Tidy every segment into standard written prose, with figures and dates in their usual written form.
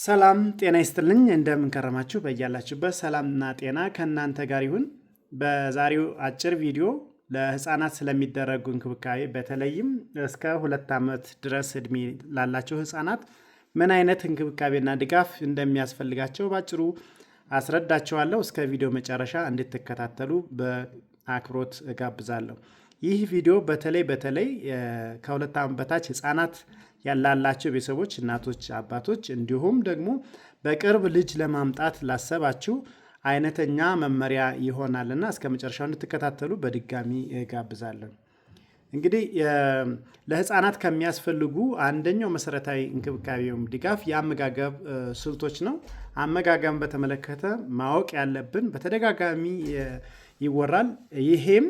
ሰላም ጤና ይስጥልኝ፣ እንደምን ከረማችሁ? በያላችሁበት ሰላምና ጤና ከእናንተ ጋር ይሁን። በዛሬው አጭር ቪዲዮ ለህፃናት ስለሚደረጉ እንክብካቤ፣ በተለይም እስከ 2 ዓመት ድረስ እድሜ ላላቸው ህፃናት ምን አይነት እንክብካቤና ድጋፍ እንደሚያስፈልጋቸው ባጭሩ አስረዳችኋለሁ። እስከ ቪዲዮ መጨረሻ እንድትከታተሉ በአክብሮት እጋብዛለሁ። ይህ ቪዲዮ በተለይ በተለይ ከ2 ዓመት በታች ህፃናት ያላላቸው ቤተሰቦች፣ እናቶች፣ አባቶች እንዲሁም ደግሞ በቅርብ ልጅ ለማምጣት ላሰባችሁ አይነተኛ መመሪያ ይሆናልና እስከ መጨረሻው እንድትከታተሉ በድጋሚ እጋብዛለሁ። እንግዲህ ለህፃናት ከሚያስፈልጉ አንደኛው መሰረታዊ እንክብካቤ ወይም ድጋፍ የአመጋገብ ስልቶች ነው። አመጋገብን በተመለከተ ማወቅ ያለብን በተደጋጋሚ ይወራል። ይሄም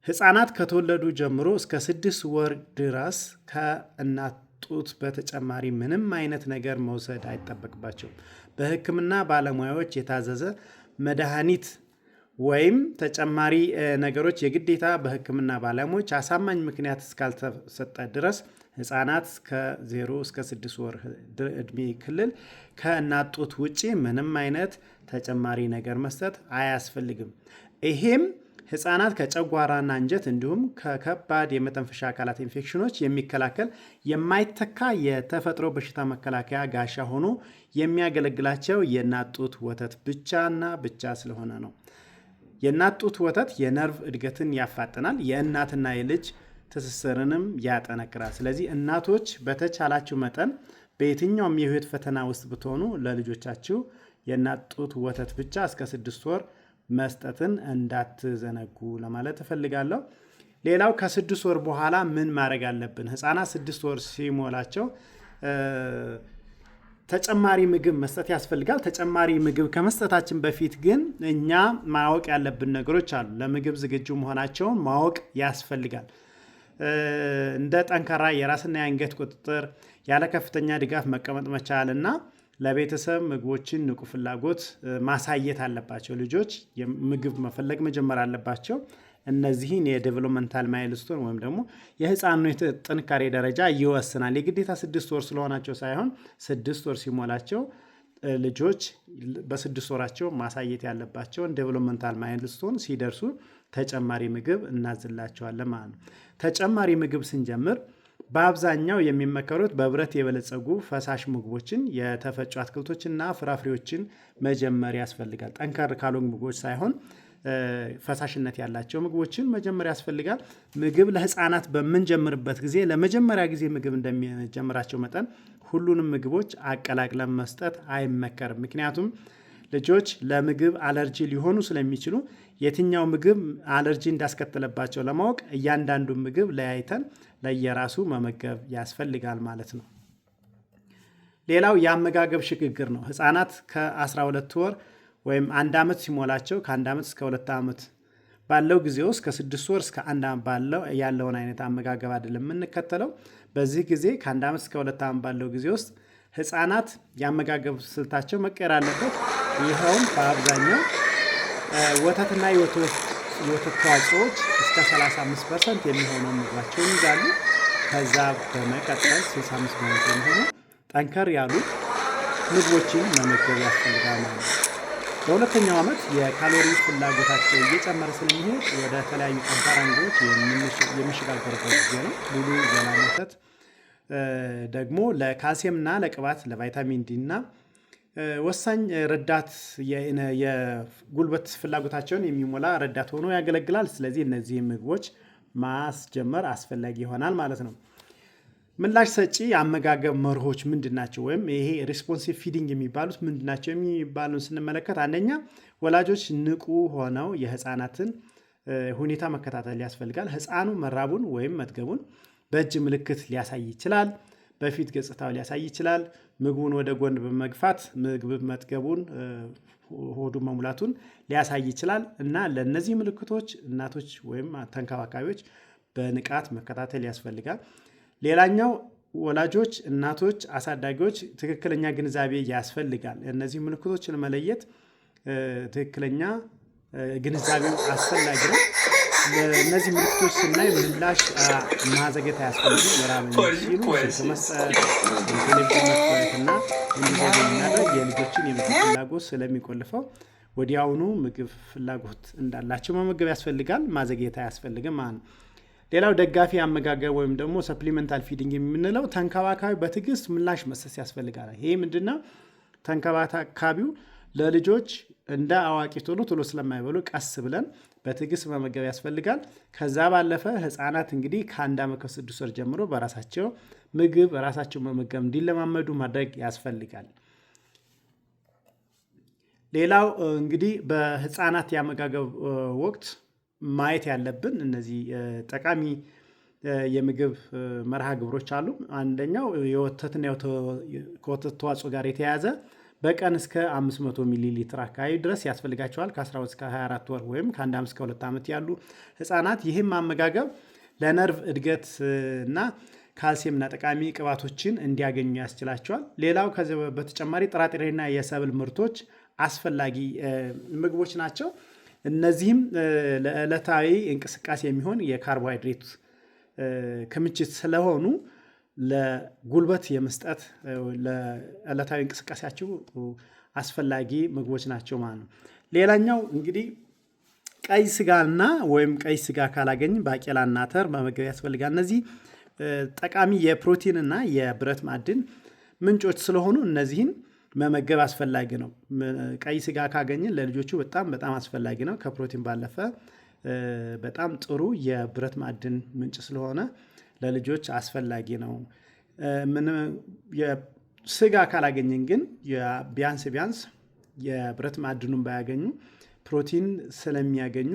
ህፃናት ከተወለዱ ጀምሮ እስከ 6 ወር ድረስ ከእናት ጡት በተጨማሪ ምንም አይነት ነገር መውሰድ አይጠበቅባቸውም። በሕክምና ባለሙያዎች የታዘዘ መድኃኒት ወይም ተጨማሪ ነገሮች የግዴታ በሕክምና ባለሙያዎች አሳማኝ ምክንያት እስካልተሰጠ ድረስ ህፃናት ከ0 እስከ 6 ወር እድሜ ክልል ከእናት ጡት ውጪ ምንም አይነት ተጨማሪ ነገር መስጠት አያስፈልግም። ይሄም ህፃናት ከጨጓራና አንጀት እንዲሁም ከከባድ የመተንፈሻ አካላት ኢንፌክሽኖች የሚከላከል የማይተካ የተፈጥሮ በሽታ መከላከያ ጋሻ ሆኖ የሚያገለግላቸው የእናት ጡት ወተት ብቻና ብቻ ስለሆነ ነው። የእናት ጡት ወተት የነርቭ እድገትን ያፋጥናል፣ የእናትና የልጅ ትስስርንም ያጠነክራል። ስለዚህ እናቶች፣ በተቻላችሁ መጠን በየትኛውም የህይወት ፈተና ውስጥ ብትሆኑ ለልጆቻችሁ የእናት ጡት ወተት ብቻ እስከ 6 ወር መስጠትን እንዳትዘነጉ ለማለት እፈልጋለሁ። ሌላው ከ6 ወር በኋላ ምን ማድረግ አለብን? ህፃናት 6 ወር ሲሞላቸው ተጨማሪ ምግብ መስጠት ያስፈልጋል። ተጨማሪ ምግብ ከመስጠታችን በፊት ግን እኛ ማወቅ ያለብን ነገሮች አሉ። ለምግብ ዝግጁ መሆናቸውን ማወቅ ያስፈልጋል። እንደ ጠንካራ የራስና የአንገት ቁጥጥር፣ ያለ ከፍተኛ ድጋፍ መቀመጥ መቻል እና ለቤተሰብ ምግቦችን ንቁ ፍላጎት ማሳየት አለባቸው። ልጆች ምግብ መፈለግ መጀመር አለባቸው። እነዚህን የ developmental milestone ወይም ደግሞ የህፃኑ ጥንካሬ ደረጃ ይወስናል። የግዴታ 6 ወር ስለሆናቸው ሳይሆን 6 ወር ሲሞላቸው ልጆች በ6 ወራቸው ማሳየት ያለባቸውን developmental milestone ሲደርሱ ተጨማሪ ምግብ እናዝላቸዋለን ማለት ነው። ተጨማሪ ምግብ ስንጀምር በአብዛኛው የሚመከሩት በብረት የበለጸጉ ፈሳሽ ምግቦችን፣ የተፈጩ አትክልቶችና ፍራፍሬዎችን መጀመር ያስፈልጋል። ጠንከር ካሉ ምግቦች ሳይሆን ፈሳሽነት ያላቸው ምግቦችን መጀመር ያስፈልጋል። ምግብ ለህፃናት በምንጀምርበት ጊዜ ለመጀመሪያ ጊዜ ምግብ እንደሚጀምራቸው መጠን ሁሉንም ምግቦች አቀላቅለን መስጠት አይመከርም። ምክንያቱም ልጆች ለምግብ አለርጂ ሊሆኑ ስለሚችሉ የትኛው ምግብ አለርጂ እንዳስከተለባቸው ለማወቅ እያንዳንዱን ምግብ ለያይተን ለየራሱ መመገብ ያስፈልጋል ማለት ነው። ሌላው የአመጋገብ ሽግግር ነው። ህፃናት ከ12 ወር ወይም 1 ዓመት ሲሞላቸው ከ1 ዓመት እስከ 2 ዓመት ባለው ጊዜ ውስጥ ከ6 ወር እስከ 1 ዓመት ባለው ያለውን አይነት አመጋገብ አይደለም የምንከተለው። በዚህ ጊዜ ከ1 ዓመት እስከ 2 ዓመት ባለው ጊዜ ውስጥ ህፃናት የአመጋገብ ስልታቸው መቀየር አለበት። ይኸውም በአብዛኛው ወተትና የወተት ተዋጽኦዎች እስከ 35% የሚሆነው ምግባቸውን ይዛሉ። ከዛ በመቀጠል 65% የሚሆነው ጠንከር ያሉ ምግቦችን መመገብ ያስፈልጋል ማለት ነው። በሁለተኛው ዓመት የካሎሪ ፍላጎታቸው እየጨመረ ስለሚሄድ ወደ ተለያዩ ጠንካራ ምግቦች የሚሸጋገሩበት ጊዜ ነው። ሙሉ የላም ወተት ደግሞ ለካልሲየም እና ለቅባት፣ ለቫይታሚን ዲ እና ወሳኝ ረዳት፣ የጉልበት ፍላጎታቸውን የሚሞላ ረዳት ሆኖ ያገለግላል። ስለዚህ እነዚህ ምግቦች ማስጀመር አስፈላጊ ይሆናል ማለት ነው። ምላሽ ሰጪ የአመጋገብ መርሆች ምንድን ናቸው? ወይም ይሄ responsive feeding የሚባሉት ምንድን ናቸው የሚባሉን ስንመለከት፣ አንደኛ ወላጆች ንቁ ሆነው የህፃናትን ሁኔታ መከታተል ያስፈልጋል። ህፃኑ መራቡን ወይም መጥገቡን በእጅ ምልክት ሊያሳይ ይችላል። በፊት ገጽታው ሊያሳይ ይችላል። ምግቡን ወደ ጎን በመግፋት ምግብ መጥገቡን፣ ሆዱ መሙላቱን ሊያሳይ ይችላል እና ለእነዚህ ምልክቶች እናቶች ወይም ተንከባካቢዎች በንቃት መከታተል ያስፈልጋል። ሌላኛው ወላጆች፣ እናቶች፣ አሳዳጊዎች ትክክለኛ ግንዛቤ ያስፈልጋል። እነዚህ ምልክቶችን መለየት ትክክለኛ ግንዛቤው አስፈላጊ ነው። እነዚህ ምልክቶች ስናይ ምላሽ ማዘግየት አያስፈልግም። ራበኝ For ሲሉ ስልክ questions. መስጠት፣ ቴሌቪዥን መክፈት እና እንዲዘገይ ማድረግ የልጆችን የምግብ ፍላጎት ስለሚቆልፈው ወዲያውኑ ምግብ ፍላጎት እንዳላቸው መመገብ ያስፈልጋል። ማዘግየት አያስፈልግም ማለት ነው። ሌላው ደጋፊ አመጋገብ ወይም ደግሞ supplemental feeding የምንለው ተንከባካቢ በትዕግስት ምላሽ መስጠት ያስፈልጋል። ይሄ ምንድነው? ተንከባካቢው ለልጆች እንደ አዋቂ ቶሎ ቶሎ ስለማይበሉ ቀስ ብለን በትዕግስት መመገብ ያስፈልጋል። ከዛ ባለፈ ህፃናት እንግዲህ ከ1 ዓመት ከ6 ወር ጀምሮ በራሳቸው ምግብ ራሳቸው መመገብ እንዲለማመዱ ማድረግ ያስፈልጋል። ሌላው እንግዲህ በህፃናት የአመጋገብ ወቅት ማየት ያለብን እነዚህ ጠቃሚ የምግብ መርሃ ግብሮች አሉ። አንደኛው የወተትና ከወተት ተዋጽኦ ጋር የተያያዘ በቀን እስከ 500 ሚሊ ሊትር አካባቢ ድረስ ያስፈልጋቸዋል። ከ12 እስከ 24 ወር ወይም ከ1 ዓመት እስከ 2 ዓመት ያሉ ህፃናት። ይህም አመጋገብ ለነርቭ እድገት እና ካልሲየምና ጠቃሚ ቅባቶችን እንዲያገኙ ያስችላቸዋል። ሌላው ከዚህ በተጨማሪ ጥራጥሬና የሰብል ምርቶች አስፈላጊ ምግቦች ናቸው። እነዚህም ለዕለታዊ እንቅስቃሴ የሚሆን የካርቦሃይድሬት ክምችት ስለሆኑ ለጉልበት የመስጠት ለዕለታዊ እንቅስቃሴያቸው አስፈላጊ ምግቦች ናቸው ማለት ነው። ሌላኛው እንግዲህ ቀይ ስጋና ወይም ቀይ ስጋ ካላገኘን ባቄላና አተር መመገብ ያስፈልጋል። እነዚህ ጠቃሚ የፕሮቲን እና የብረት ማዕድን ምንጮች ስለሆኑ እነዚህን መመገብ አስፈላጊ ነው። ቀይ ስጋ ካገኘን ለልጆቹ በጣም በጣም አስፈላጊ ነው። ከፕሮቲን ባለፈ በጣም ጥሩ የብረት ማዕድን ምንጭ ስለሆነ ለልጆች አስፈላጊ ነው። ምንም ስጋ ካላገኘን ግን ቢያንስ ቢያንስ የብረት ማዕድኑን ባያገኙ ፕሮቲን ስለሚያገኙ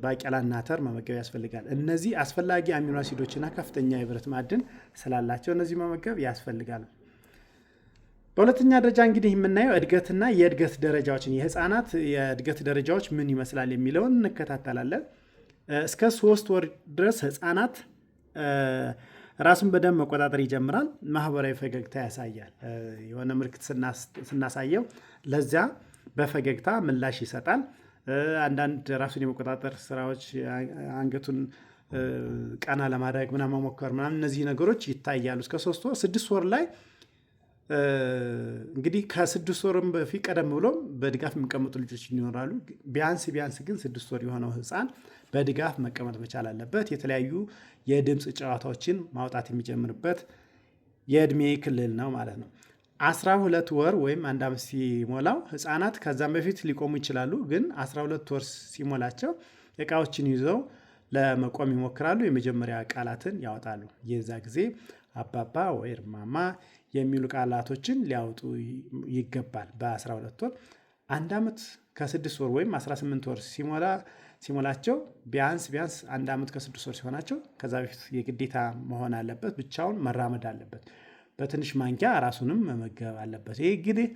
ባቄላና አተር መመገብ ያስፈልጋል። እነዚህ አስፈላጊ አሚኖ አሲዶችና ከፍተኛ የብረት ማዕድን ስላላቸው እነዚህ መመገብ ያስፈልጋል። በሁለተኛ ደረጃ እንግዲህ የምናየው እድገትና የእድገት ደረጃዎችን፣ የህፃናት የእድገት ደረጃዎች ምን ይመስላል የሚለውን እንከታተላለን። እስከ 3 ወር ድረስ ህፃናት ራሱን በደንብ መቆጣጠር ይጀምራል። ማህበራዊ ፈገግታ ያሳያል። የሆነ ምልክት ስናሳየው ለዚያ በፈገግታ ምላሽ ይሰጣል። አንዳንድ ራሱን የመቆጣጠር ስራዎች፣ አንገቱን ቀና ለማድረግ ምናምን መሞከር ምናምን፣ እነዚህ ነገሮች ይታያሉ። እስከ 3 ወር። 6 ወር ላይ እንግዲህ ከ6 ወርም በፊት ቀደም ብሎም በድጋፍ የሚቀመጡ ልጆች ይኖራሉ። ቢያንስ ቢያንስ ግን 6 ወር የሆነው ህፃን በድጋፍ መቀመጥ መቻል አለበት። የተለያዩ የድምፅ ጨዋታዎችን ማውጣት የሚጀምርበት የእድሜ ክልል ነው ማለት ነው። 12 ወር ወይም 1 ዓመት ሲሞላው ህፃናት ከዛም በፊት ሊቆሙ ይችላሉ። ግን 12 ወር ሲሞላቸው እቃዎችን ይዘው ለመቆም ይሞክራሉ። የመጀመሪያ ቃላትን ያወጣሉ። የዛ ጊዜ አባባ ወይ ማማ የሚሉ ቃላቶችን ሊያወጡ ይገባል። በ12 ወር። 1 ዓመት ከ6 ወር ወይም 18 ወር ሲሞላቸው፣ ቢያንስ ቢያንስ 1 ዓመት ከ6 ወር ሲሆናቸው፣ ከዛ በፊት የግዴታ መሆን አለበት። ብቻውን መራመድ አለበት። በትንሽ ማንኪያ ራሱንም መመገብ አለበት። ይህ እንግዲህ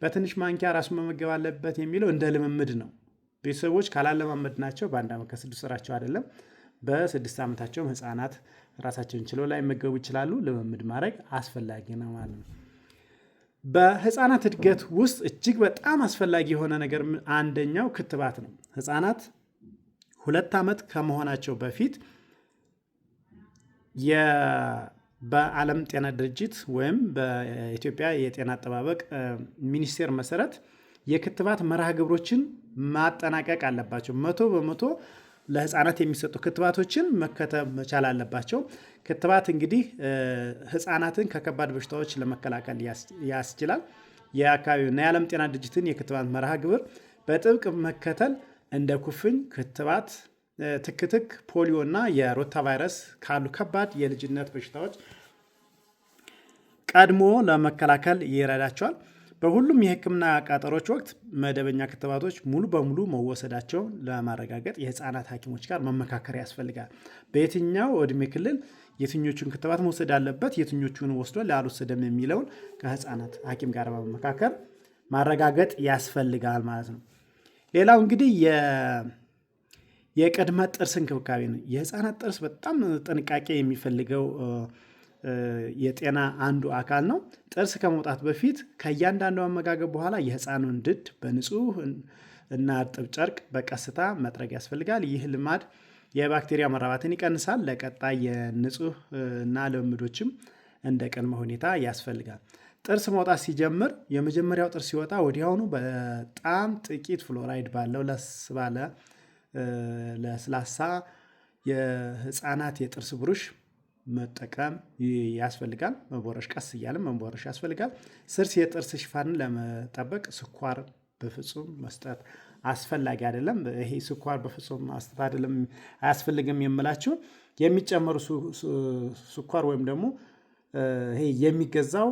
በትንሽ ማንኪያ ራሱን መመገብ አለበት የሚለው እንደ ልምምድ ነው። ቤተሰቦች ካላለማመድናቸው በ1 ዓመት ከ6 ወራቸው አይደለም፣ በ6 ዓመታቸውም ህፃናት ራሳቸውን ችለው ላይመገቡ ይችላሉ። ልምምድ ማድረግ አስፈላጊ ነው ማለት ነው። በህፃናት እድገት ውስጥ እጅግ በጣም አስፈላጊ የሆነ ነገር አንደኛው ክትባት ነው። ህፃናት 2 ዓመት ከመሆናቸው በፊት በዓለም ጤና ድርጅት ወይም በኢትዮጵያ የጤና አጠባበቅ ሚኒስቴር መሰረት የክትባት መርሃ ግብሮችን ማጠናቀቅ አለባቸው። 100% ለህፃናት የሚሰጡ ክትባቶችን መከተብ መቻል አለባቸው። ክትባት እንግዲህ ህፃናትን ከከባድ በሽታዎች ለመከላከል ያስችላል። የአካባቢውና የዓለም ጤና ድርጅትን የክትባት መርሃ ግብር በጥብቅ መከተል እንደ ኩፍኝ ክትባት፣ ትክትክ፣ ፖሊዮ እና የሮታ ቫይረስ ካሉ ከባድ የልጅነት በሽታዎች ቀድሞ ለመከላከል ይረዳቸዋል። በሁሉም የሕክምና ቀጠሮች ወቅት መደበኛ ክትባቶች ሙሉ በሙሉ መወሰዳቸውን ለማረጋገጥ የህፃናት ሐኪሞች ጋር መመካከር ያስፈልጋል። በየትኛው እድሜ ክልል የትኞቹን ክትባት መውሰድ አለበት፣ የትኞቹን ወስዷል፣ አልወሰደም የሚለውን ከህፃናት ሐኪም ጋር በመመካከር ማረጋገጥ ያስፈልጋል ማለት ነው። ሌላው እንግዲህ የቅድመ ጥርስ እንክብካቤ ነው። የህፃናት ጥርስ በጣም ጥንቃቄ የሚፈልገው የጤና አንዱ አካል ነው። ጥርስ ከመውጣት በፊት ከእያንዳንዱ አመጋገብ በኋላ የህፃኑን ድድ በንጹህ እና እርጥብ ጨርቅ በቀስታ መጥረግ ያስፈልጋል። ይህ ልማድ የባክቴሪያ መራባትን ይቀንሳል። ለቀጣይ የንጹህ እና ልምምዶችም እንደ ቅድመ ሁኔታ ያስፈልጋል። ጥርስ መውጣት ሲጀምር የመጀመሪያው ጥርስ ሲወጣ ወዲያውኑ በጣም ጥቂት ፍሎራይድ ባለው ለስ ባለ ለስላሳ የህፃናት የጥርስ ብሩሽ መጠቀም ያስፈልጋል። መቦረሽ ቀስ እያለ መቦረሽ ያስፈልጋል። ስርስ የጥርስ ሽፋንን ለመጠበቅ ስኳር በፍጹም መስጠት አስፈላጊ አይደለም። ይሄ ስኳር በፍጹም መስጠት አይደለም አያስፈልግም የምላችሁ የሚጨመሩ ስኳር ወይም ደግሞ ይሄ የሚገዛው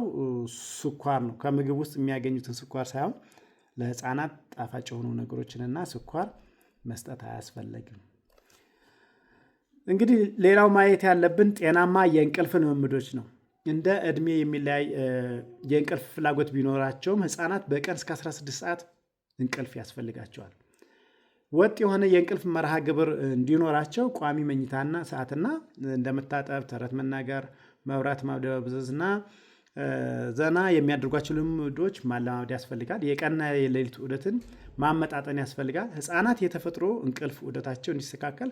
ስኳር ነው። ከምግብ ውስጥ የሚያገኙትን ስኳር ሳይሆን ለህፃናት ጣፋጭ የሆኑ ነገሮችንና ስኳር መስጠት አያስፈልግም። እንግዲህ ሌላው ማየት ያለብን ጤናማ የእንቅልፍ ልምምዶች ነው። እንደ እድሜ የሚለያይ የእንቅልፍ ፍላጎት ቢኖራቸውም ህፃናት በቀን እስከ 16 ሰዓት እንቅልፍ ያስፈልጋቸዋል። ወጥ የሆነ የእንቅልፍ መርሃ ግብር እንዲኖራቸው ቋሚ መኝታና ሰዓትና እንደመታጠብ፣ ተረት መናገር፣ መብራት ማደብዘዝና ዘና የሚያደርጓቸው ልምዶች ማለማመድ ያስፈልጋል። የቀንና የሌሊት ዑደትን ማመጣጠን ያስፈልጋል። ህፃናት የተፈጥሮ እንቅልፍ ዑደታቸው እንዲስተካከል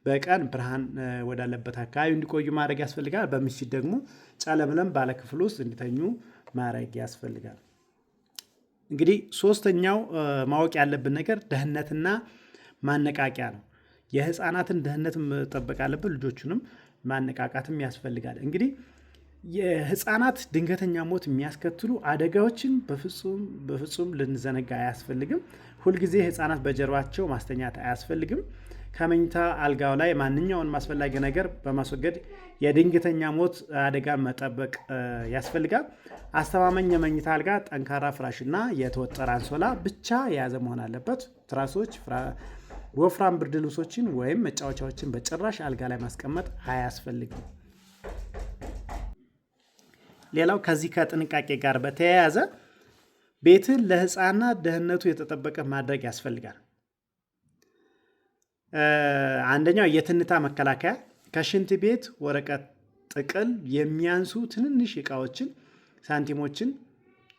በቀን ብርሃን ወዳለበት አካባቢ እንዲቆዩ ማድረግ ያስፈልጋል። በምሽት ደግሞ ጨለምለም ባለ ክፍል ውስጥ እንዲተኙ ማድረግ ያስፈልጋል። እንግዲህ ሶስተኛው ማወቅ ያለብን ነገር ደህንነትና ማነቃቂያ ነው። የህፃናትን ደህንነት መጠበቅ አለብን። ልጆቹንም ማነቃቃትም ያስፈልጋል። እንግዲህ የህፃናት ድንገተኛ ሞት የሚያስከትሉ አደጋዎችን በፍጹም በፍጹም ልንዘነጋ አያስፈልግም። ሁልጊዜ ህፃናት በጀርባቸው ማስተኛት አያስፈልግም። ከመኝታ አልጋው ላይ ማንኛውንም አስፈላጊ ነገር በማስወገድ የድንገተኛ ሞት አደጋ መጠበቅ ያስፈልጋል። አስተማማኝ የመኝታ አልጋ ጠንካራ ፍራሽና የተወጠረ አንሶላ ብቻ የያዘ መሆን አለበት። ትራሶች፣ ወፍራም ብርድ ልብሶችን ወይም መጫወቻዎችን በጭራሽ አልጋ ላይ ማስቀመጥ አያስፈልግም። ሌላው ከዚህ ከጥንቃቄ ጋር በተያያዘ ቤትን ለህፃናት ደህንነቱ የተጠበቀ ማድረግ ያስፈልጋል። አንደኛው የትንታ መከላከያ ከሽንት ቤት ወረቀት ጥቅል የሚያንሱ ትንንሽ እቃዎችን፣ ሳንቲሞችን፣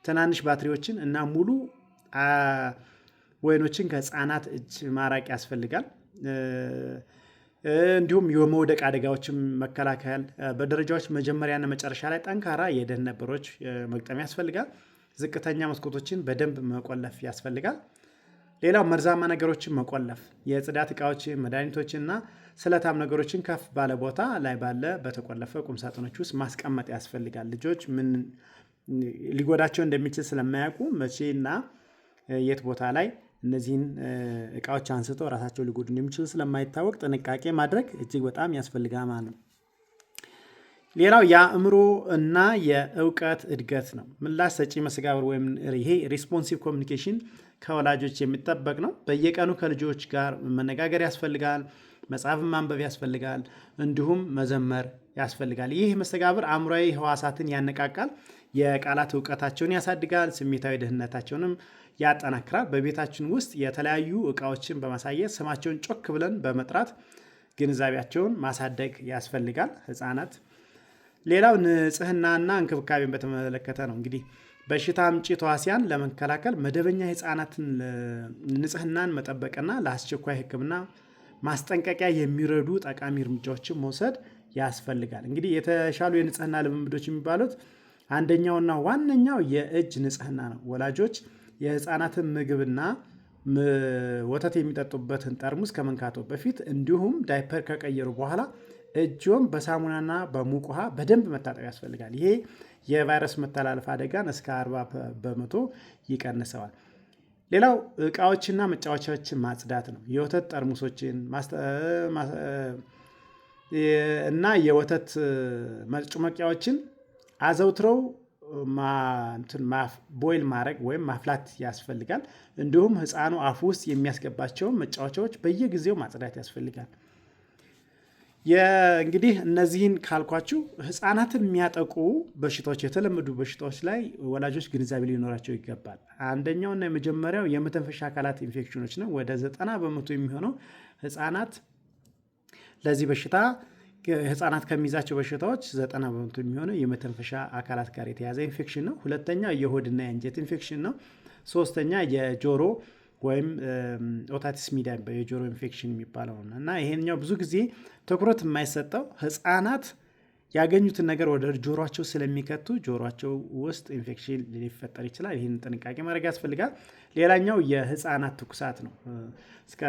ትናንሽ ባትሪዎችን እና ሙሉ ወይኖችን ከህፃናት እጅ ማራቅ ያስፈልጋል። እንዲሁም የመውደቅ አደጋዎችን መከላከል በደረጃዎች መጀመሪያና መጨረሻ ላይ ጠንካራ የደህንነት በሮች መግጠም ያስፈልጋል። ዝቅተኛ መስኮቶችን በደንብ መቆለፍ ያስፈልጋል። ሌላው መርዛማ ነገሮችን መቆለፍ የጽዳት እቃዎችን፣ መድኃኒቶችን እና ስለታም ነገሮችን ከፍ ባለ ቦታ ላይ ባለ በተቆለፈ ቁም ሳጥኖች ውስጥ ማስቀመጥ ያስፈልጋል። ልጆች ምን ሊጎዳቸው እንደሚችል ስለማያውቁ መቼና የት ቦታ ላይ እነዚህን እቃዎች አንስተው ራሳቸው ሊጎዱ እንደሚችሉ ስለማይታወቅ ጥንቃቄ ማድረግ እጅግ በጣም ያስፈልጋል ማለት ነው። ሌላው የአእምሮ እና የእውቀት እድገት ነው። ምላሽ ሰጪ መስተጋብር ወይም ይሄ responsive communication ከወላጆች የሚጠበቅ ነው። በየቀኑ ከልጆች ጋር መነጋገር ያስፈልጋል። መጽሐፍን ማንበብ ያስፈልጋል። እንዲሁም መዘመር ያስፈልጋል። ይህ መስተጋብር አእምሯዊ ህዋሳትን ያነቃቃል፣ የቃላት እውቀታቸውን ያሳድጋል፣ ስሜታዊ ደህንነታቸውንም ያጠናክራል። በቤታችን ውስጥ የተለያዩ እቃዎችን በማሳየት ስማቸውን ጮክ ብለን በመጥራት ግንዛቤያቸውን ማሳደግ ያስፈልጋል ህፃናት። ሌላው ንጽህናና እንክብካቤን በተመለከተ ነው። እንግዲህ በሽታ አምጪ ተዋሲያን ለመከላከል መደበኛ የህፃናትን ንጽህናን መጠበቅና ለአስቸኳይ ሕክምና ማስጠንቀቂያ የሚረዱ ጠቃሚ እርምጃዎችን መውሰድ ያስፈልጋል። እንግዲህ የተሻሉ የንጽህና ልምምዶች የሚባሉት አንደኛውና ዋነኛው የእጅ ንጽህና ነው። ወላጆች የህፃናትን ምግብና ወተት የሚጠጡበትን ጠርሙስ ከመንካቶ በፊት እንዲሁም ዳይፐር ከቀየሩ በኋላ እጅዎን በሳሙናና በሙቅ ውሃ በደንብ መታጠብ ያስፈልጋል። ይሄ የቫይረስ መተላለፍ አደጋን እስከ 40% ይቀንሰዋል። ሌላው እቃዎችና መጫወቻዎችን ማጽዳት ነው። የወተት ጠርሙሶችን እና የወተት መጭመቂያዎችን አዘውትረው boil ማድረግ ወይም ማፍላት ያስፈልጋል። እንዲሁም ህፃኑ አፍ ውስጥ የሚያስገባቸውን መጫወቻዎች በየጊዜው ማጽዳት ያስፈልጋል። እንግዲህ እነዚህን ካልኳችሁ ህፃናትን የሚያጠቁ በሽታዎች፣ የተለመዱ በሽታዎች ላይ ወላጆች ግንዛቤ ሊኖራቸው ይገባል። አንደኛውና የመጀመሪያው የመተንፈሻ አካላት ኢንፌክሽኖች ነው። ወደ 90% የሚሆነው ህፃናት ለዚህ በሽታ ህፃናት ከሚይዛቸው በሽታዎች 90% የሚሆነው የመተንፈሻ አካላት ጋር የተያዘ ኢንፌክሽን ነው። ሁለተኛ የሆድና የአንጀት ኢንፌክሽን ነው። ሶስተኛ የጆሮ ወይም otitis media የጆሮ ኢንፌክሽን የሚባለው ነው። እና ይሄኛው ብዙ ጊዜ ትኩረት የማይሰጠው ህፃናት ያገኙትን ነገር ወደ ጆሯቸው ስለሚከቱ ጆሯቸው ውስጥ ኢንፌክሽን ሊፈጠር ይችላል። ይህን ጥንቃቄ ማድረግ ያስፈልጋል። ሌላኛው የህፃናት ትኩሳት ነው። እስከ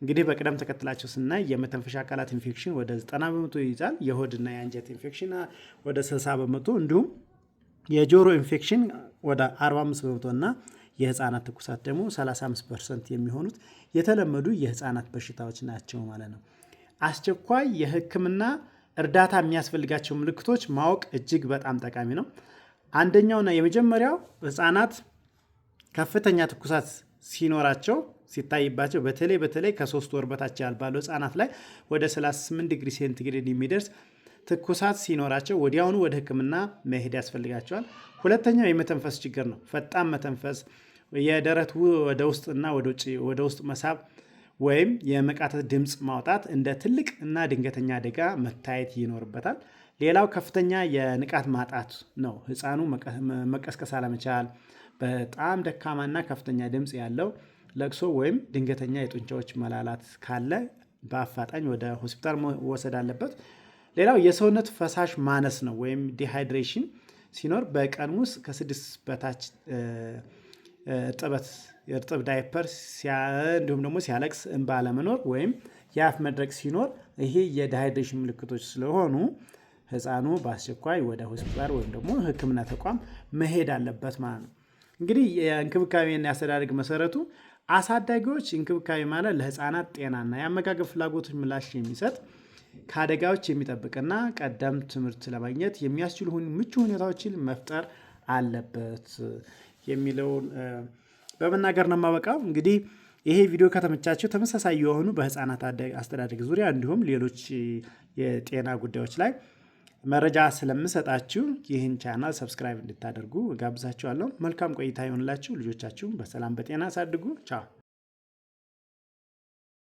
እንግዲህ በቅደም ተከተላቸው ስናይ የመተንፈሻ አካላት ኢንፌክሽን ወደ 90% ይይዛል። የሆድና የአንጀት ኢንፌክሽን ወደ 60%፣ እንዲሁም የጆሮ ኢንፌክሽን ወደ 45% እና የህፃናት ትኩሳት ደግሞ 35% የሚሆኑት የተለመዱ የህፃናት በሽታዎች ናቸው ማለት ነው። አስቸኳይ የህክምና እርዳታ የሚያስፈልጋቸው ምልክቶች ማወቅ እጅግ በጣም ጠቃሚ ነው። አንደኛውና የመጀመሪያው ህፃናት ከፍተኛ ትኩሳት ሲኖራቸው ሲታይባቸው፣ በተለይ በተለይ ከ3 ወር በታች ባሉ ህፃናት ላይ ወደ 38 ዲግሪ ሴንቲግሬድ የሚደርስ ትኩሳት ሲኖራቸው ወዲያውኑ ወደ ህክምና መሄድ ያስፈልጋቸዋል። ሁለተኛው የመተንፈስ ችግር ነው። ፈጣን መተንፈስ፣ የደረት ወደ ውስጥና ወደ ውጭ ወደ ውስጥ መሳብ ወይም የመቃተት ድምፅ ማውጣት እንደ ትልቅ እና ድንገተኛ አደጋ መታየት ይኖርበታል። ሌላው ከፍተኛ የንቃት ማጣት ነው። ህፃኑ መቀስቀስ አለመቻል፣ በጣም ደካማና ከፍተኛ ድምፅ ያለው ለቅሶ ወይም ድንገተኛ የጡንቻዎች መላላት ካለ በአፋጣኝ ወደ ሆስፒታል መወሰድ አለበት። ሌላው የሰውነት ፈሳሽ ማነስ ነው ወይም dehydration ሲኖር፣ በቀን ውስጥ ከ6 በታች እርጥበት የእርጥብ ዳይፐር፣ እንዲሁም ደግሞ ሲያለቅስ እንባ አለመኖር ወይም የአፍ መድረቅ ሲኖር ይሄ የ dehydration ምልክቶች ስለሆኑ ህፃኑ በአስቸኳይ ወደ ሆስፒታል ወይም ደግሞ ሕክምና ተቋም መሄድ አለበት ማለት ነው። እንግዲህ የእንክብካቤና የአስተዳደግ መሰረቱ አሳዳጊዎች እንክብካቤ ማለት ለህፃናት ጤናና የአመጋገብ ፍላጎቶች ምላሽ የሚሰጥ፣ ከአደጋዎች የሚጠብቅና ቀደም ትምህርት ለማግኘት የሚያስችሉ ምቹ ሁኔታዎችን መፍጠር አለበት የሚለውን በመናገር ነው የማበቃው። እንግዲህ ይሄ ቪዲዮ ከተመቻችሁ ተመሳሳይ የሆኑ በህፃናት አስተዳደግ ዙሪያ እንዲሁም ሌሎች የጤና ጉዳዮች ላይ መረጃ ስለምሰጣችሁ ይህን channel subscribe እንድታደርጉ እጋብዛችኋለሁ። መልካም ቆይታ ይሆንላችሁ። ልጆቻችሁን በሰላም በጤና አሳድጉ። ቻው።